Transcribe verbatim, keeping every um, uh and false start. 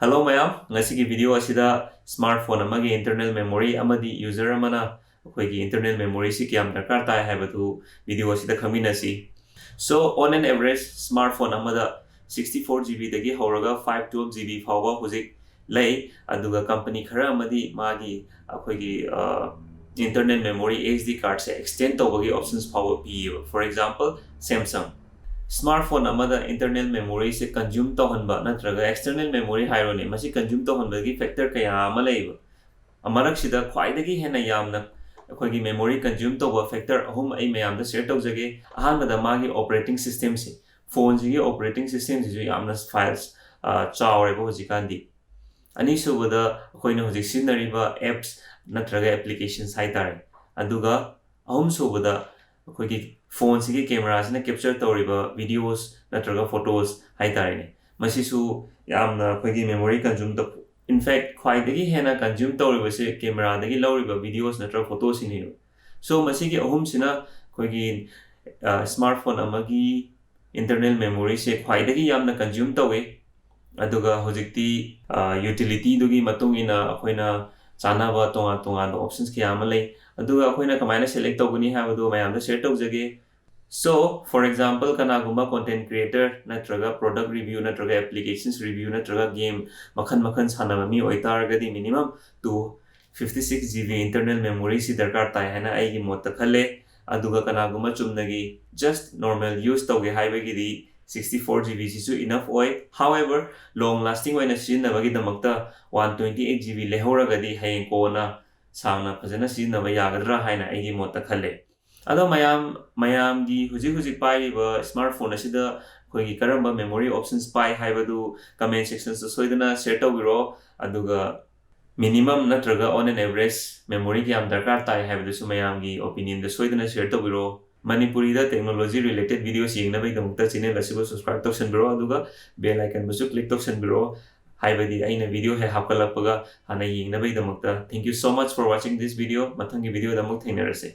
Hello ꯃꯌꯥꯝ, ꯉꯁꯤꯒꯤ video ꯑꯁꯤꯗ smartphone ꯑꯃꯒꯤ internal memory ꯑꯃꯗꯤ user ꯑꯃꯅ ꯑꯩꯈꯣꯏꯒꯤ internal memory ꯁꯤ ꯀꯌꯥꯝ ꯗꯔꯀꯥꯔ ꯇꯥꯏ ꯍꯥꯏꯕꯗꯨ video ꯑꯁꯤꯗ ꯈꯪꯃꯤꯟꯅꯁꯤ꯫ So on an average smartphone ꯑꯃꯗ sixty four GB ꯗꯒꯤ ꯍꯧꯔꯒ five twelve GB ꯐꯥꯎꯕ ꯍꯧꯖꯤꯛ ꯂꯩ꯫ ꯑꯗꯨꯒ company ꯈꯔ ꯑꯃꯗꯤ ꯃꯥꯒꯤ ꯑꯩꯈꯣꯏꯒꯤ internal memory S D card ꯁꯦ extend ꯇꯧꯕꯒꯤ options ꯐꯥꯎꯕ ꯄꯤꯌꯦꯕ꯫ For example Samsung꯫ Smartphone ꯑꯃꯗ internal memory ꯁꯦ consume ꯇꯧꯍꯟꯕ ꯅꯠꯇ꯭ꯔꯒ external memory ꯍꯥꯏꯔꯣꯅꯦ, ꯃꯁꯤ consume ꯇꯧꯍꯟꯕꯒꯤ factor ꯀꯌꯥ ꯑꯃ ꯂꯩꯌꯦꯕ꯫ ꯃꯔꯛꯁꯤꯗ ꯈ꯭ꯋꯥꯏꯗꯒꯤ ꯍꯦꯟꯅ ꯌꯥꯝꯅ ꯑꯩꯈꯣꯏꯒꯤ memory consume ꯇꯧꯕ factor ꯑꯍꯨꯝ ꯑꯩ ꯃꯌꯥꯝꯗ share ꯇꯧꯖꯒꯦ꯫ ꯑꯍꯥꯟꯕꯗ ꯃꯥꯒꯤ operating system ꯁꯦ꯫ Phone ꯁꯤꯒꯤ operating system ꯁꯤꯁꯨ ꯌꯥꯝꯅ files ꯆꯥꯎꯔꯦꯕ ꯍꯧꯖꯤꯛꯀꯥꯟꯗꯤ꯫ ꯑꯅꯤꯁꯨꯕꯗ ꯑꯩꯈꯣꯏꯅ ꯍꯧꯖꯤꯛ ꯁꯤꯖꯤꯟꯅꯔꯤꯕ apps ꯅꯠꯇ꯭ꯔꯒ applications ꯍꯥꯏꯇꯥꯔꯦ꯫ ꯑꯗꯨꯒ ꯑꯍꯨꯝꯁꯨꯕꯗ ꯑꯩꯈꯣꯏꯒꯤ phone ꯁꯤꯒꯤ camera ꯁꯤꯅ capture ꯇꯧꯔꯤꯕ videos ꯅꯠꯇ꯭ꯔꯒ photos ꯍꯥꯏꯇꯥꯔꯦꯅꯦ, ꯃꯁꯤꯁꯨ ꯌꯥꯝꯅ ꯑꯩꯈꯣꯏꯒꯤ memory consume ꯇꯧ, in fact ꯈ꯭ꯋꯥꯏꯗꯒꯤ ꯍꯦꯟꯅ consume ꯇꯧꯔꯤꯕꯁꯦ camera ꯗꯒꯤ ꯂꯧꯔꯤꯕ videos ꯅꯠꯇ꯭ꯔꯒ photos ꯁꯤꯅꯦꯕ꯫ So ꯃꯁꯤꯒꯤ ꯑꯍꯨꯝꯁꯤꯅ ꯑꯩꯈꯣꯏꯒꯤ smartphone ꯑꯃꯒꯤ internal memory ꯁꯦ ꯈ꯭ꯋꯥꯏꯗꯒꯤ ꯌꯥꯝꯅ consume ꯇꯧꯋꯤ꯫ ꯑꯗꯨꯒ ꯍꯧꯖꯤꯛꯇꯤ utility ꯗꯨꯒꯤ ꯃꯇꯨꯡ ꯏꯟꯅ ꯑꯩꯈꯣꯏꯅ ꯆꯥꯅꯕ ꯇꯣꯉꯥꯟ ꯇꯣꯉꯥꯟꯕ options ꯀꯌꯥ ꯑꯃ ꯂꯩ꯫ ꯑꯗꯨꯒ ꯑꯩꯈꯣꯏꯅ ꯀꯃꯥꯏꯅ select ꯇꯧꯒꯅꯤ ꯍꯥꯏꯕꯗꯨ ꯃꯌꯥꯝꯗ share ꯇꯧꯖꯒꯦ꯫ So for example ꯀꯅꯥꯒꯨꯝꯕ content creator ꯅꯠꯇ꯭ꯔꯒ product review ꯅꯠꯇ꯭ꯔꯒ applications review ꯅꯠꯇ꯭ꯔꯒ game ꯃꯈꯜ ꯃꯈꯜ ꯁꯥꯟꯅꯕ ꯃꯤ ꯑꯣꯏꯇꯥꯔꯒꯗꯤ minimum two fifty six GB internal memory ꯁꯤ ꯗꯔꯀꯥꯔ ꯇꯥꯏ ꯍꯥꯏꯅ ꯑꯩꯒꯤ ꯃꯣꯠꯇ ꯈꯜꯂꯦ꯫ ꯑꯗꯨꯒ ꯀꯅꯥꯒꯨꯝꯕ ꯆꯨꯝꯅꯒꯤ just normal use ꯇꯧꯒꯦ ꯍꯥꯏꯕꯒꯤꯗꯤ sixty four GB ꯁꯤꯁꯨ enough ꯑꯣꯏ꯫ However long lasting ꯑꯣꯏꯅ ꯁꯤꯖꯤꯟꯅꯕꯒꯤꯗꯃꯛꯇ one twenty eight GB ꯂꯩꯍꯧꯔꯒꯗꯤ ꯍꯌꯦꯡ ꯀꯣꯟꯅ ꯁꯥꯡꯅ ꯐꯖꯅ ꯁꯤꯖꯤꯟꯅꯕ ꯌꯥꯒꯗ꯭ꯔꯥ ꯍꯥꯏꯅ ꯑꯩꯒꯤ ꯃꯣꯠꯇ ꯈꯜꯂꯦ꯫ ꯑꯗꯣ ꯃꯌꯥꯝ, ꯃꯌꯥꯝꯒꯤ ꯍꯧꯖꯤꯛ ꯍꯧꯖꯤꯛ ꯄꯥꯏꯔꯤꯕ smartphone ꯑꯁꯤꯗ ꯑꯩꯈꯣꯏꯒꯤ ꯀꯔꯝꯕ memory options ꯄꯥꯏ ꯍꯥꯏꯕꯗꯨ comment section ꯗ ꯁꯣꯏꯗꯅ share ꯇꯧꯕꯤꯔꯣ꯫ ꯑꯗꯨꯒ minimum ꯅꯠꯇ꯭ꯔꯒ on an average memory ꯀꯌꯥꯝ ꯗꯔꯀꯥꯔ ꯇꯥꯏ ꯍꯥꯏꯕꯗꯨꯁꯨ ꯃꯌꯥꯝꯒꯤ opinion ꯗ ꯁꯣꯏꯗꯅ share ꯇꯧꯕꯤꯔꯣ꯫ ꯃꯅꯤꯄꯨꯔꯤꯗ technology related videos ꯌꯦꯡꯅꯕꯒꯤꯗꯃꯛꯇ channel ꯑꯁꯤꯕꯨ subscribe ꯇꯧꯁꯟꯕꯤꯔꯣ, ꯑꯗꯨꯒ bell icon ꯕꯨꯁꯨ click ꯇꯧꯁꯟꯕꯤꯔꯣ, ꯍꯥꯏꯕꯗꯤ ꯑꯩꯅ video ꯍꯦꯛ ꯍꯥꯞꯀꯠꯂꯛꯄꯒ ꯍꯥꯟꯅ ꯌꯦꯡꯅꯕꯒꯤꯗꯃꯛꯇ꯫ Thank you so much for watching this video. ꯃꯊꯪꯒꯤ video ꯗ ꯑꯃꯨꯛ ꯊꯦꯡꯅꯔꯁꯦ꯫